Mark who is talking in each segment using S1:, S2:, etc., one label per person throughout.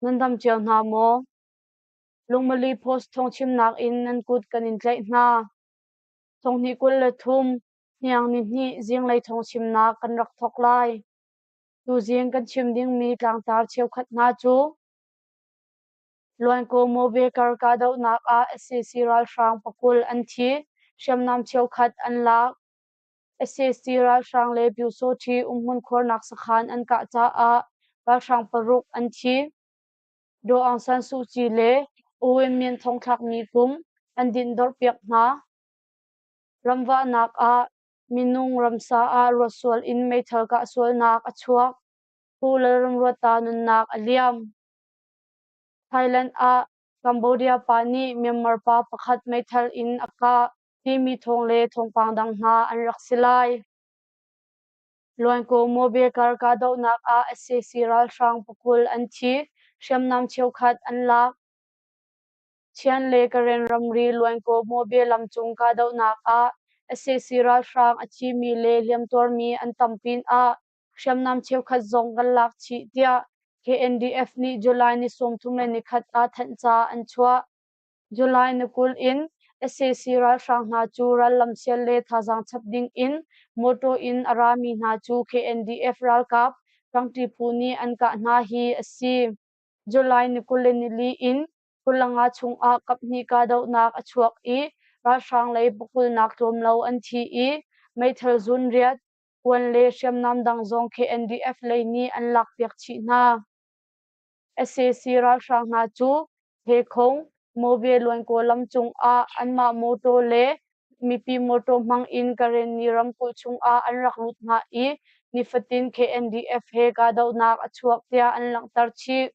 S1: Nan dam cio hna maw? Lungmali Post thawngchimnak in nan kut kan in tlaih hna. Thonghnih 23, hniang ni hnih zinglei thawngchimnak kan rak thawk lai. Tuzing kan chim dingmi tlangtar cheukhat hna cu Luanko Mobekar kahdohnak ah sac ralhrang pakul an thi, hriamnam cheukhat an lak. Sac ralhrang le Pyusawṭhi umhmun khuarnak sakhan an kah caah ralhrang paruk an thi. Daw Aung San Suu Kyi le U Win Myint thongthlakmi kum an dinhdorhpiak hna. Ramvahnak ah minung ramsa ah ruatsual in meithal kah sualnak a chuak. Pu Lalramruata nunnak a liam. Thailand ah Cambodia pa nih Myanmar pa pakhat meithal in a kah timi thawng le thawngpang dang hna an rak si lai. Luanko Mobekar kahdohnak ah sac ralhrang pakul an thi, hriamnam cheukhat an lak. Chian le Karen ramri Luanko Mobe lamcung kahdohnak ah sac ralhrang a thimi le hliamtuarmi an tam pinah hriamnam cheukhat zong kan lak chih tiah KNDF nih July ni 31 ah thanhca an chuah. July ni 20 in sac ralhrang hna cu rallam sial le thazaang chap ding in mawtaw in a rami hna cu KNDF ralkap ṭangṭi phu nih an kah hna hi a si. July ni 24 in 25 chungah kaphnih kahdohnak a chuak i ralhrang lei pakulnak tlawm lo an thi i meithal zun riat, kuan le hriamnam dang zong KNDF lei nih an lakpiak chih hna. Sac ralhrang hna cu Phekhong, Mobe Luankaw lam cungah anmah mawtaw le mipi mawtaw hmang in Karenni ramkulh chungah an rak lut hna i nifatin KNDF he kahdohnak a chuak tiah an langhter chih.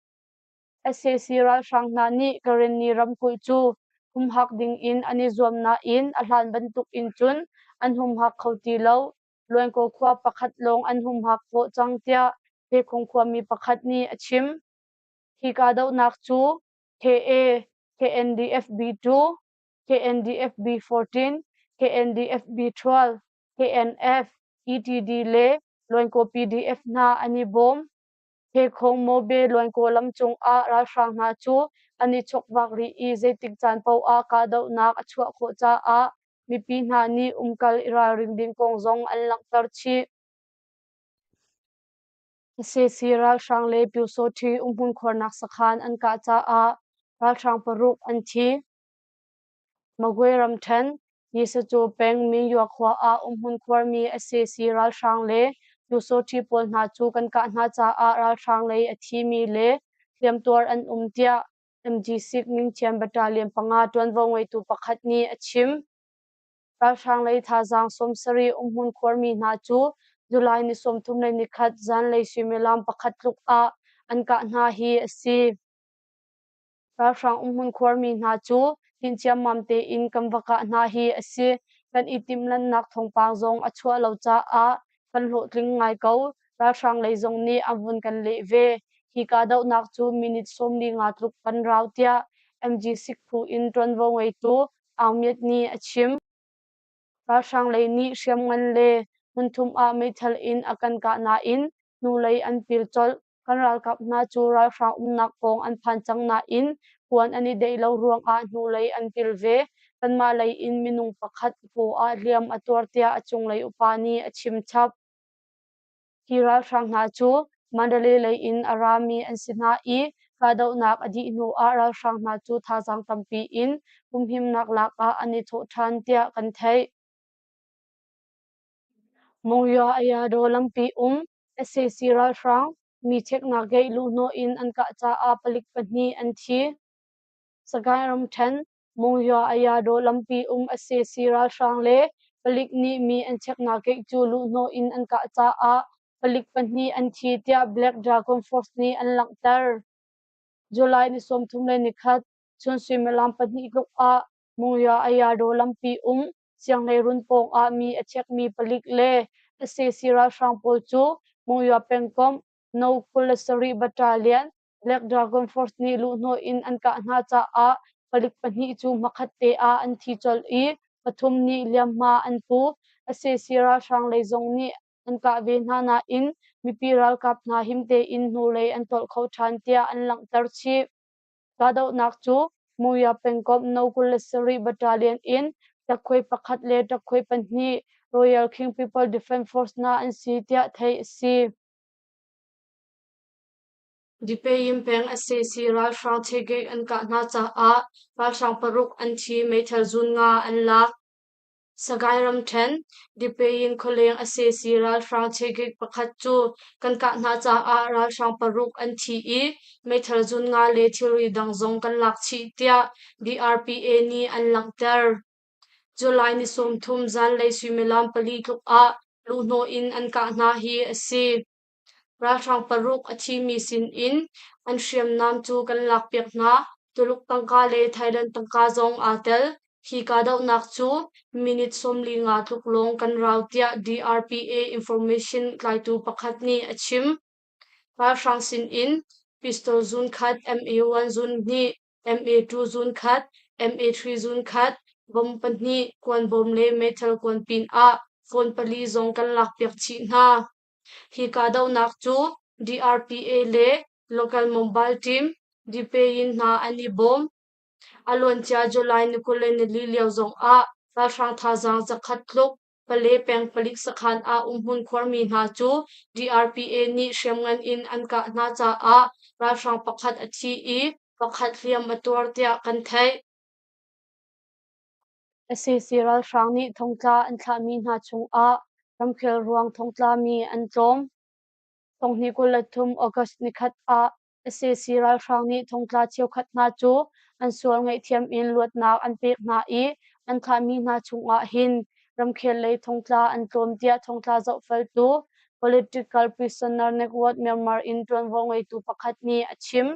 S1: Sac ralhrang hna nih Karenni ramkulh cu humhak dingin an i zuam nain a hlan bantuk in cun an humhak kho ti lo. Luankaw khua pakhat lawng an humhak khawh cang tiah Phekhong khuami pakhat nih a chim. Hi kahdohnak cu KA, KNDF-B2, KNDF-B14, KNDF-B12, KNF, ETD le Luankaw PDF hna an i bawm. Phekhong Mobe Luankaw lam cungah ralhrang hna cu an i chokvak rih i zeitik caan paoh ah kahdohnak a chuah khawh caah mipi hna nih umkal i ralring ding kong zong an langhter chih. Sac ralhrang le Pyusawṭhi umhmun khuarnak sakhan an kah caah ralhrang paruk an thi. Magwe ramṭhen, Yisacu peng Mingyua khua ah umhmun khuarmi sac ralhrang le Pyusawṭhi pawl hna cu kan kah hna caah ralhrang lei a thimi le hliamtuar an um tiah MG6 Mingthian Battalion panga ṭuanvo ngeitu pakhat nih a chim. Ralhrang lei thazaang 70 umhmun khuarmi hna cu July ni 31 zanlei suimilam pakhat tluk ah an kah hna hi a si. Ralhrang umhmun khuarmi hna cu tinh ciammam tein kan va kah hna hi a si. Kan i timhlannak thawngpang zong a chuah lo caah kan hlawhtling ngai ko. Ralhrang lei zong nih an vun kan leh ve. Hi kahdohnak cu minute 45 tluk kan rau tiah MG6 phu in ṭuanvo ngeitu Aung Myat nih a chim. Ralhrang lei nih hriamngan le hmunthum ah meithal in a kan kah nain hnulei an pil colh. Kan ralkap hna cu ralhrang umnak pawng an phan cang nain kuan an i deih lo ruangah hnulei an pil ve. Kanmah lei in minung pakhat paw ah hliam a tuar tiah a cunglei upa nih a chim chap. Hi ralhrang hna cu Mandalay lei in a rami an si hna i kahdohnak a dih hnu ah ralhrang hna cu thazaang tampi in humhimnak lak ah an i thawh ṭhan tiah kan theih. Monywa Ayadaw lampi um sac ralhrang mi cheknak gate luhhnawh in an kah caah palik pahnih an thi. Sagaing ramṭhen Monywa Ayadaw lampi um sac ralhrang le palik nih mi an cheknak gate cu luhhnawh in an kah caah palik pahnih an thi tiah Black Dragon Force nih an langhter. July ni 31 chun suimilam pahnih tluk ah Monywa Ayadaw lampi um Sianghleirun pawng ah mi a chekmi palik le sac ralhrang pawl cu Monywa pengkomh No 27 Battalion Black Dragon Force nih luhhnawh in an kah hna caah palik pahnih cu hmakhat te ah an thi colh i pathum nih hliamhma an pu. Sac ralhrang lei zong nih an kah ve hna nain mipi ralkap hna him tein hnulei an tolh kho ṭhan tiah an langhter chih. Kahdohnak cu Muya pengkomh No. 27 Battalion in ṭakkhuai pakhat le ṭakkhuai pahnih Royal King People Defence Force hna an si tiah theih a si. Dipeyin peng sac ralhrang thegek an kah hna caah ralhrang paruk an thi meithal zun nga an lak. Sagaing ramṭhen, Dipeyin khualeng sac ralhrang chegik pakhat cu kan kah hna caah ralhrang paruk an thi i meithal zun nga le thilri dang zong kan lak chih tiah DRPA nih an langhter. July ni 30 zanlei suimilam pali tluk ah luhhnawh in an kah hna hi a si. Ralhrang paruk a thimi sinin an hriamnam cu kan lakpiak hna. Tuluk tangka le Thailand tangka zong aa tel. Hi kahdohnak cu minute 45 tluk lawng kan rau tiah DRPA information tlaitu pakhat nih a chim. Ralhrang sinin pistol zun khat, MA1 zun hnih, MA2 zun khat, MA3 zun khat, bom pahnih, kuanbawm le meithal kuan pinah phone pali zong kan lakpiak chih hna. Hi kahdohnak cu DRPA le Local Mobile Team Dipeyin hna an i bawm. A luancia July ni 24 lio zong ah ralhrang thazaang zakhat tluk Pale peng palik sakhan ah umhmun khuarmi hna cu DRPA nih hriamngan in an kah hna caah ralhrang pakhat a thi i pakhat hliam a tuar tiah kan theih. Sac ralhrang nih thongtla an thlahmi hna chungah ramkhel ruang thongtlami an tlawm. Thonghnih 23 August nikhat ah sac ralhrang nih thongtla cheukhat hna cu an sual ngaihthiam in luatnak an pek hna i an thlahmi hna chungah hin ramkhel lei thongtla an tlawm tiah thongtla zohfeltu Political Prisoner Network Myanmar in ṭuanvo ngeitu pakhat nih a chim.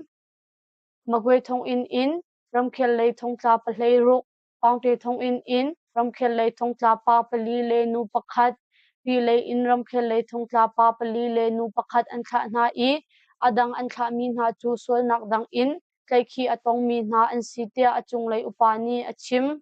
S1: Magwe thonginn in ramkhel lei thongtla pahleiruk, Paungte thonginn in ramkhel lei thongtla pa pali le nu pakhat, Pi lei in ramkhel lei thongtla pa pali le nu pakhat an thlah hna i a dang an thlahmi hna cu sualnak dang in tlaihkhih a tongmi hna an si tiah a cunglei upa nih a chim.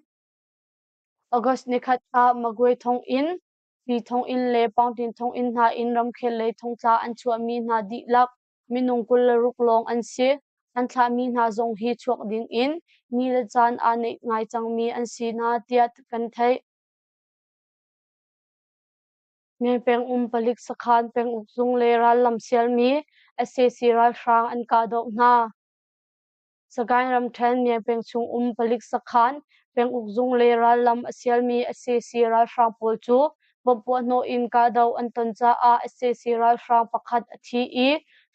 S1: August nikhat ah Magwe thonginn, Pi thonginn le Paungtin thonginn hna in ramkhel lei thongtla an chuahmi hna dihlak minung 26 lawng an si. An thlahmi hna zong hi chuak ding in ni le caan aa neih ngai cangmi an si hna tiah kan theih. Meng um palik sakhan penguk zung le rallam sialmi sac ralhrang an kahdoh hna. Sagaing ramṭhen Myanpeng chung um palik sakhan penguk zung le rallam a sialmi sac ralhrang pawl cu bomb puahhnawh in kahdoh an ton caah sac ralhrang pakhat a thi i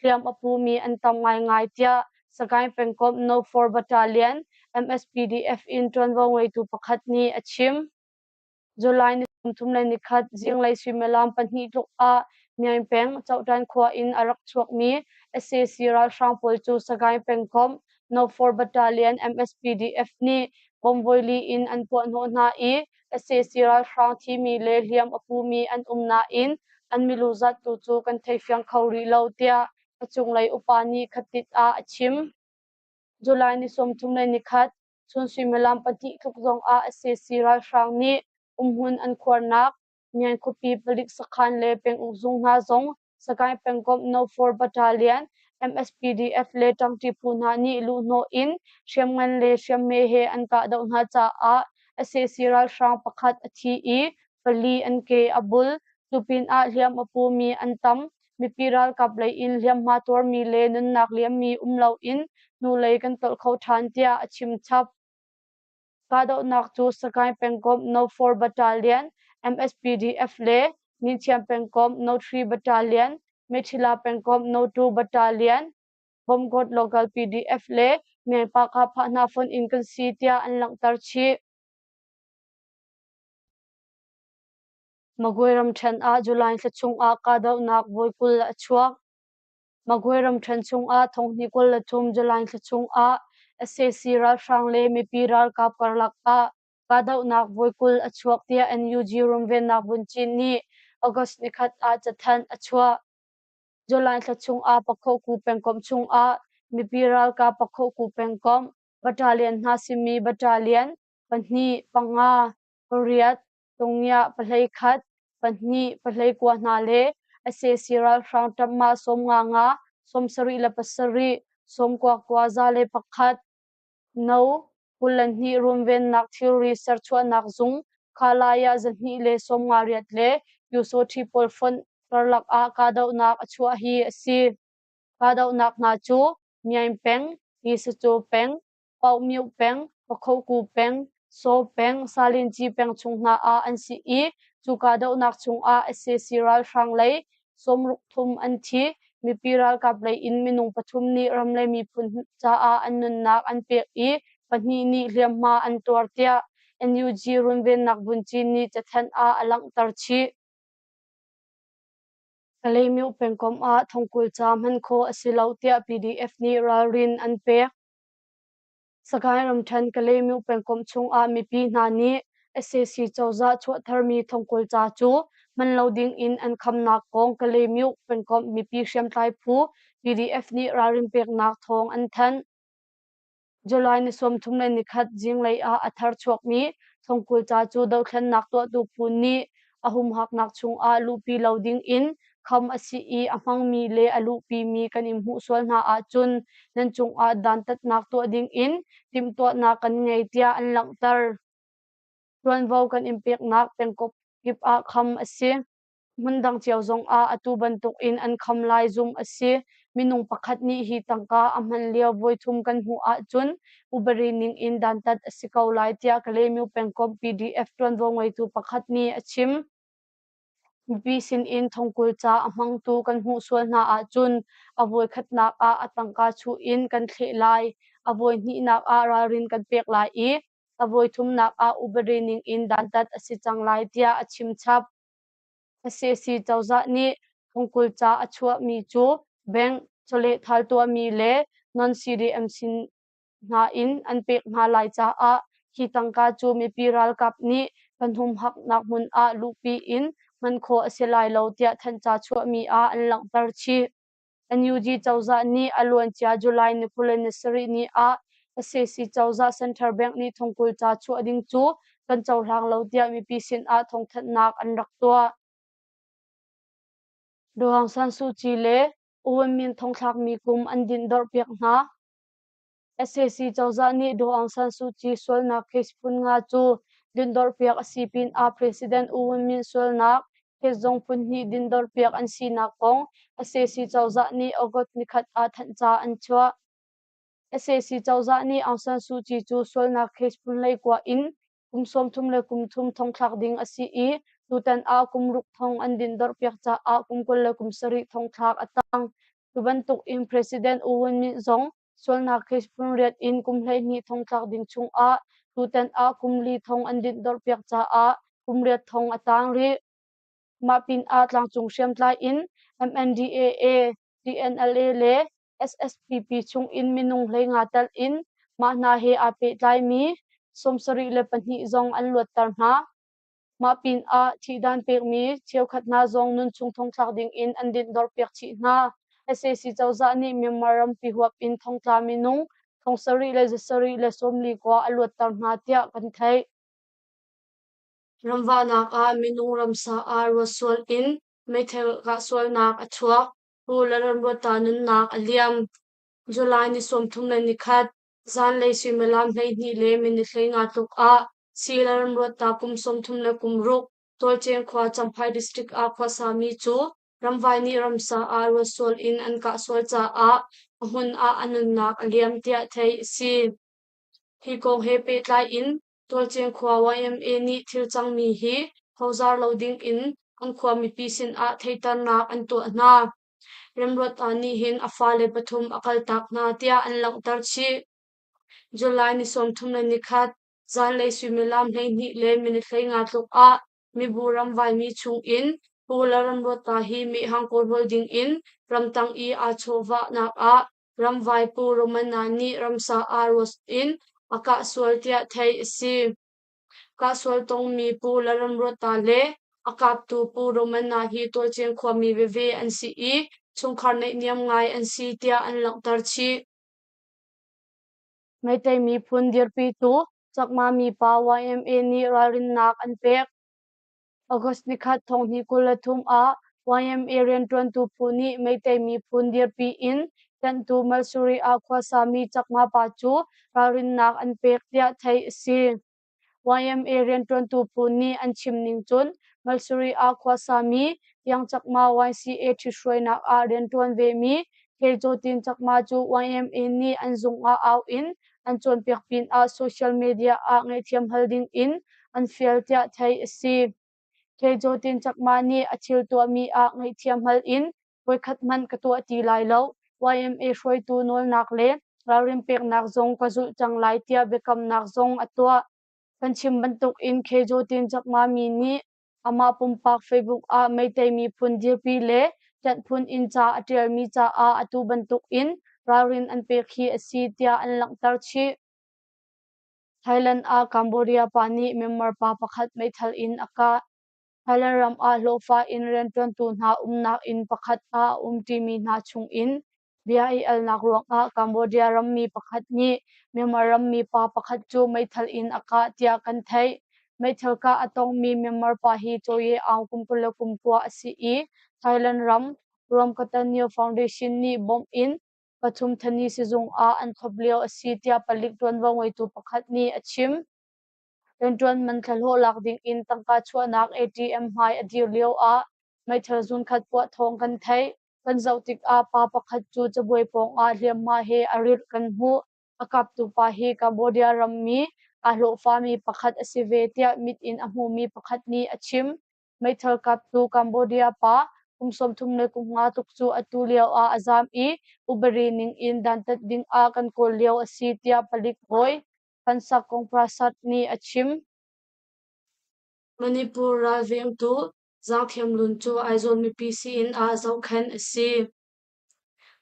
S1: hliam a pumi an tam ngaingai tiah Sagaing pengkomh No. 4 Battalion MSPDF in ṭuanvo ngeitu pakhat nih a chim. July ni 31 zinglei suimilam pahnih tluk ah Myaing peng Cohtan khua in a rak chuakmi sac ralhrang pawl cu Sagaing pengkomh No. 4 Battalion MSPDF nih bomb voili in an puahhnawh hna i sac ralhrang thimi le hliam a pumi an um nain an milu zat tu cu kan theifiang kho rih lo tiah a cunglei upa nih khatit ah a chim. July ni 31 Chun suimilam pahnih tluk zongah sac ralhrang nih umhmun an khuarnak Myan khuapi palik sakhan le penguk zung hna zong Sagaing pengkomh No. 4 Battalion MSPDF le ṭangṭi phu hna nih luhhnawh in hriamngan le hriamhme he an kahdoh hna caah sac ralhrang pakhat a thi i pali an ke a bul. Cu pinah hliam a pumi an tam. Mipi ralkap lei in hliamhma tuarmi le nunnak liammi um loin hnulei kan tolh kho ṭhan tiah a chim chap. Kahdohnak cu Sagaing pengkomh No. 4 Battalion, MSPDF le Myinchiam pengkomh No. 3 Battalion, Methila pengkomh No. 2 Battalion, Bomgot Local PDF le Myanpa Kahphah hna fonh in kan si tiah an langhter chih. Magwe ramṭhen ah July thla chungah kahdohnak voi 20 a chuak. Magwe ramṭhen chungah thonghnih 23 July thla chungah sac ralhrang le mipi ralkap karlak ah kahdohnak voi 20 a chuak tiah NUG runvennak vunci nih August nikhat ah cathanh a chuah. July thla chungah Pakhoku pengkomh chungah mipi ralkap Pakhoku pengkomh battalion hna simi battalion pahnih, panga, pariat, tungiah, pahlei khat, pahnih pahleikua hna le sac ralhrang ṭamhmah 55, 77, 99 101, No. 22 runvennak thilri serchuahnak zung Khalaya 258 le Pyusawṭhi pawl fonh karlak ah kahdohnak a chuah hi a si. Kahdohnak hna cu Myaing peng, Yisacu peng, Paukmyo peng, Pakhoku peng, Saw peng, Salinci peng chung hna ah an si i cu kahdohnak chungah sac ralhrang lei 60 thum an thi. Mipi ralkap lei in minung pathum nih ram le miphun caah an nunnak an pek i pahnih nih hliamhma an tuar tiah NUG runvennak vunci nih cathanh ah a langhter chih. Kalaymyo pengkomh ah thongkul ca hman khawh a si lo tiah PDF nih ralrin an pek. Sagaing ramṭhen Kalaymyo pengkomh chungah mipi hna nih sac cozah chuahtharmi thongkul ca cu hman lo dingin an khamnak kong Kalaymyo pengkomh mipi hriamtlai phu PDF nih ralrin peknak thawng an thanh. July ni 31 zinglei ah a thar chuakmi thongkul ca cu dothlennak tuahtu phu nih a humhaknak chungah luhpi lo dingin kham a si i a hmangmi le a luhpimi kan in hmuh sual hna ahcun nan cungah dantatnak tuah dingin timhtuahnak kan ngei tiah an langhter. Ṭuanvo kan in peknak pengkomh kip ah kham a si. Hmundang cio zongah atu bantukin an kham lai zumh a si. Minung pakhat nih hi tangka a hman lio voithum kan hmuh ahcun upadi ningin dantat a si ko lai tiah Kalaymyo pengkomh PDF ṭuanvo ngeitu pakhat nih a chim. Mipi sinin thongkul ca a hmangtu kan hmuh sual hna ahcun a voikhatnak ah a tangka chuh in kan thleh lai, a voihnihnak ah ralrin kan pek lai i a voithumnak ah upadi ningin dantat a si cang lai tiah a chim chap. Sac cozah nih thongkul ca a chuahmi cu bank chawlehthal tuahmi le non-CDM sin hna in an pek hna lai caah hi tangka cu mipi ralkap nih kan humhaknak hmun ah luhpi in hman khawh a si lai lo tiah thanhca chuahmi ah an langhter chih. NUG cozah nih a luancia July ni 27 ni ah sac cozah Central Bank nih thongkul ca chuah ding cu kan cohlang lo tiah mipi sin ah thawngthanhnak an rak tuah. Daw Aung San Suu Kyi le U Win Myint thongthlakmi kum an dinhdorh piak hna. Sac cozah nih Daw Aung San Suu Kyi sualnak case phun nga cu dinhdorhpiak a si pinah President U Win Myint sualnak case zong phun hnih dinhdorhpiak an sinak kong sac cozah nih August nikhat ah thanhca an chuah. Sac cozah nih Aung San Suu Kyi cu sualnak case phun 19 in kum 33 le kum thum thongthlak ding a si i tutan ah kum ruk thong an dinhdorhpiak caah kum 20 le kum sarih thongthlak a tang. Cu bantuk in President U Win Myint zong sualnak case phun riat in kum 12 thongtlak ding chungah tutan ah kum li thong an dinhdorhpiak caah kum riat thong a tang rih. Mah pinah tlangcung hriamtlai in MNDAA, TNLA le SSPP chungin minung 15 telh in mah hna he aa pehtlaimi 72 zong an luatter hna. Mah pinah thihdan pekmi cheukhat hna zong nunchung thongthlak dingin an dinhdorhpiak chih hna. Sac cozah nih Myanmar rampi huap in thongtla minung 7,749 a luatter hna tiah kan theih. Ramvahnak ah minung ramsa ah ruat sual in meithal kah sualnak a chuak. Pu Lalramruata nunnak a liam. July ni 31, zanlei suimilam 12 le minute 15 tluk ah Si Lalramruata kum 36, Tawlceng khua Champhai district ah khuasami cu ramvai nih ramsa ah ruat sual in an kah sual caah a hmun ah a nunnak a liam tiah theih a si. Hi kong he pehtlai in Tualceng khua YMA nih thil cangmi hi phozar lo dingin an khua mipi sinah theiternak an tuah hna. Remruata nih hin a fale pathum a kaltak hna tiah an langhter chih. July ni 31, zanlei suimilam 12 le minute 15 tluk ah mibu ramvaimi chungin Pu Lalramruata hi mehhang kawlhawl dingin ramtang i aa chawhvahnak ah ramvai Pu Romana nih ramsa ah ruas in a kah sual tiah theih a si. Kah sual tongmi Pu Lalramruata le a kaptu Pu Romana hi Tualceng khuami veve an si i chungkhar naihniam ngai an si tiah an langhter chih. Meitei miphun dirpitu Chakma mipa YMA nih ralrinnak an pek. August nikhat thonghnih 23 ah YMA rianṭuantu phu nih Meitei miphun dirpi in ṭanhtu Malsuri ah khuasami Chakma pa cu ralrinnak an pek tiah theih a si. YMA rianṭuantu phu nih an chim ning cun Malsuri ah khuasami Tiang Chakma YCA ṭhithruainak ah rianṭuan vemi Khejotin Chakma cu YMA nih an zung ah au in an cawnpiak pinah social media ah ngaihthiam hal ding in an fial tiah theih a si. Khejotin Chakma nih a thil tuahmi ah ngaihthiam hal in voikhat hmanh ka tuah ti lai lo. YMA hruaitu nawlnak le ralrin peknak zong ka zulh cang lai tiah biakamnak zong a tuah. Kan chim bantuk in Khejotin Chakma mi nih amah pumpak Facebook ah Meitei miphun dirpi le ṭanh phun in ca a ṭialmi caah atu bantuk in ralrin an pek hi a si tiah an langhter chih. Thailand ah Cambodia pa nih Myanmar pa pakhat meithal in a kah. Thailand ram ah hlawhfa in rianṭuantu hna umnak inn pakhat ah a umṭimi hna chungin bia i alnak ruangah Cambodia rammi pakhat nih Myanmar rammi pa pakhat cu meithal in a kah tiah kan theih. Meithal kah a tongmi Myanmar pa hi Chawye Aung kum 29 a si i Thailand ram Ruamkatanyo Foundation nih bawmh in Pathum Thani sizung ah an thlop lio a si tiah palik ṭuanvo ngeitu pakhat nih a chim. Rianṭuan man thlahlawh lak dingin tangka chuahnak ATM hmai a dir lioah meithal zunkhat puah thawng kan theih. Kan zoh tikah pa pakhat cu cabuai pawngah hliamhma he a rilh kan hmuh. A kaptu pa hi Cambodia rammi aa hlawhfami pakhat a si ve tiah mit in a hmumi pakhat nih a chim. Meithal kaptu Cambodia pa kum 35 tluk cu atu lioah a zaam i upadi ningin dantat dingah kan kawl lio a si tiah palik bawi Pansak Kongprasad nih a chim. Manipur ralvengtu Zangthiam Lun cu Aizawl mipi sii-inn ah zohkhenh a si.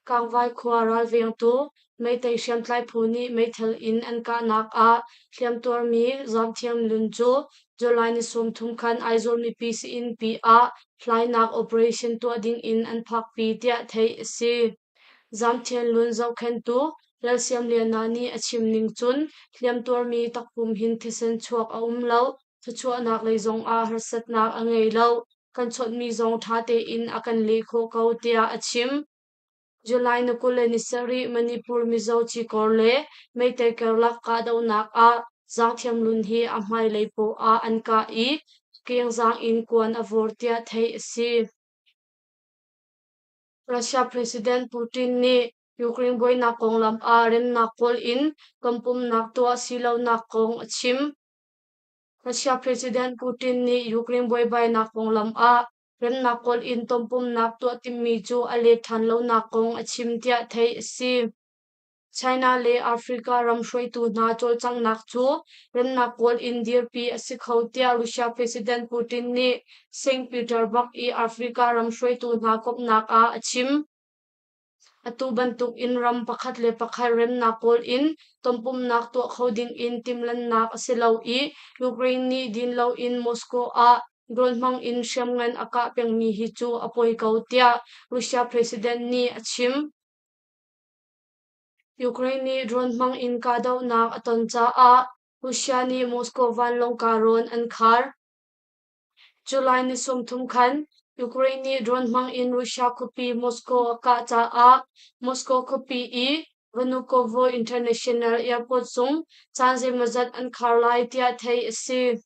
S1: Kangvai khua ralvengtu Meitei hriamtlai phu nih meithal in an kahnak ah hliamtuarmi Zangthiam Lun cu July ni 30 khan Aizawl mipi sii-innpi ah hlainak operation tuah ding in an phakpi tiah theih a si. Zamthian Lun zohkhenhtu Lalsiamliana nih a chim ning cun hliamtuarmi takpum hin thisen chuak a um lo, thawchuahnak lei zongah harsatnak a ngei lo, kan chawnhmi zong ṭha tein a kan leh khawh ko tiah a chim. July ni 27 Manipur Mizo cikawr le Meitei karlak kahdohnak ah Zangthiam Lun hi a hmailei paw ah an kah i kengzang in kuan a vur tiah theih a si. Russia President Putin nih Ukraine buainak konglam ah remnak kawl in tonpumnak tuah silonak kong a chim. Russia President Putin nih Ukraine buaibainak konglam ah remnak kawl in tonpumnak tuah timmi cu a let ṭhan lonak kong a chim tiah theih a si. China le Africa ram hruaitu hna cawlcanghnak cu remnak kawl in dirpi a si kho tiah Russia President Putin nih Saint Petersburg i Africa ram hruaitu hna komhnak ah a chim. Atu bantuk in ram pakhat le pakhat remnak kawl in tonpumnak tuah kho ding in timhlannak a si lo i Ukraine nih din loin Moscow ah drone hmang in hriamngan a kah pengmi hi cu a poi ko tiah Russia President nih a chim. Ukraine nih drone hmang in kahdohnak a ton caah Russia nih Moscow vanlawng kahrawn an khar. July ni 30 khan Ukraine nih drone hmang in Russia khuapi Moscow a kah caah Moscow khuapi i Vnukovo International Airport zung caan zeimawzat an khar lai tiah theih a si.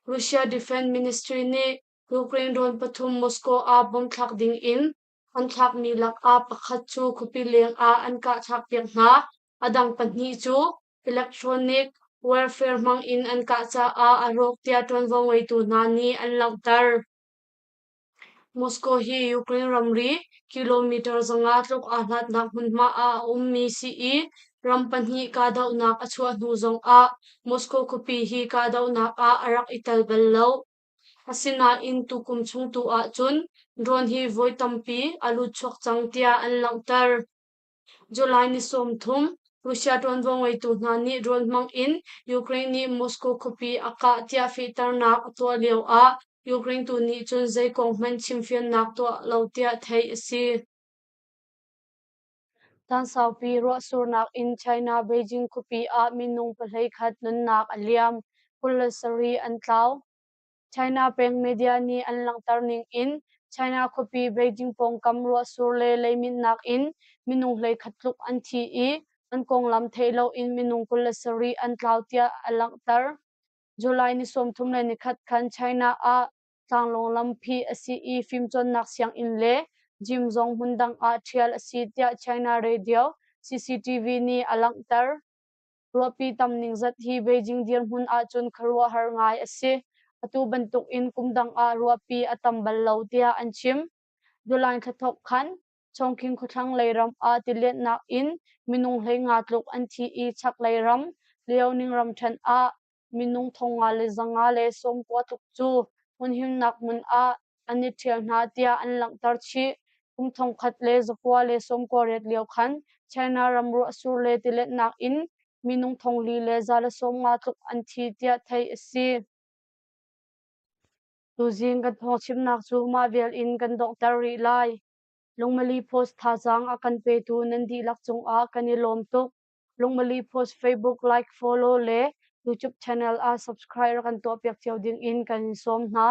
S1: Russia Defense Ministry nih Ukraine drone pathum Moscow ah bomb thlak ding in An thlakmi lakah pakhat cu khuapi lengah an kahthlakpiak hna. A dang pahnih cu electronic warfare hmangin an kah caah a rawk tiah ṭuanvo ngeitu hna nih an langhter. Moscow hi Ukraine ramri kilometer 500 tluk aa hlatnak hmunhma ah a ummi si i ram pahnih kahdohnak a chuah hnu zongah Moscow khuapi hi kahdohnak ah a rak i tel bal lo. Asinain tukum chung tu ahcun drone hi voi tampi a lutchuak cang tiah an langhter. July ni 30, Russia ṭuanvo ngeitu hna nih drone hmang in Ukraine nih Moscow khuapi a kah tiah fehternak a tuah lioah Ukraine tu nih cun zei kong hmanh chimfiannak tuah lo tiah theih a si. Caan saupi ruahsurnak in China Beijing khuapi ah minung 11 nunnak a liam, 27 an tlau. China peng media nih an langhter ning in China khuapi Beijing pawngkam ruahsur le leiminnak in minung 11 tluk an thi i an konglam theih loin minung 27 an tlau tiah a langhter. July ni 31 khan China ah tlanglawng lam phih a si i fimcawnnak sianginn le gym zong hmundang ah ṭhial a si tiah China Radio CCTV nih a langhter. Ruahpi tam ning zat hi Beijing dirhmun ahcun khuaruahhar ngai a si. Atu bantuk in kum dang ah ruahpi a tam bal lo tiah an chim. July thla thawk khan Chongqing khuathlang lei ram ah tilianhnak in minung 15 tluk an thi i chaklei ram Liaoning ramṭhen ah minung 5590 tluk cu hmunhimnak hmun ah an i ṭhial hna tiah an langhter chih. Kum 1998 lio khan China ram ruahsur le tiletnak in minung 4150 tluk an thi tiah theih a si. Tuzing kan thawngchimnak cu mah vial in kan donghter rih lai. Lungmali Post thazaang a kan petu nan dihlak cungah kan i lawm tuk. Lungmali Post Facebook like, follow le YouTube channel ah subscribe rak kan tuahpiak cio ding in kan in sawm hna.